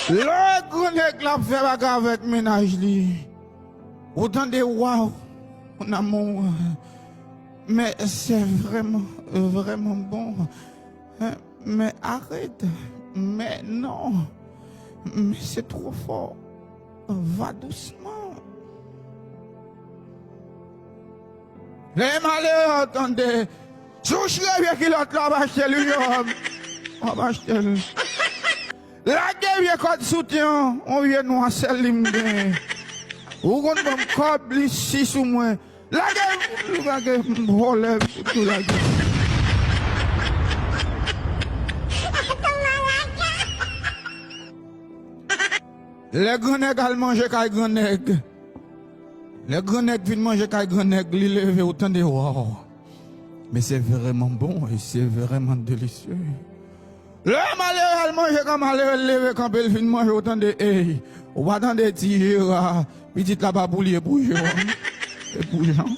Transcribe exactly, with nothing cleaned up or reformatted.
Lè gran nèg la ap fè bagay avèk mennaj li, ou tande, waw, mon amour, mais c'est vraiment, vraiment bon. Hein, mais arrête, mais non, mais c'est trop fort. Va doucement. Lè malere a tande, si w chire vye kilòt la, w ap achte l, wi, w ap achte l. Lage vye kòd soutyen an, yon vye nwa sèl li m gen. Ou konn ban m kòb li si sou mwen. Lage, lage vòlè, tou lage. Lè gran nèg al manje kay gran nèg, lè gran nèg vin manje kay gran nèg, li leve, ou tande, waw. Mais c'est vraiment bon et c'est vraiment délicieux. Lè malere al manje kan malere, l leve kanpe, l vin manje, ou tande, ey, ou pa tande ti Jera, pitit la pa pou li, e pou Jera. E pou Jan.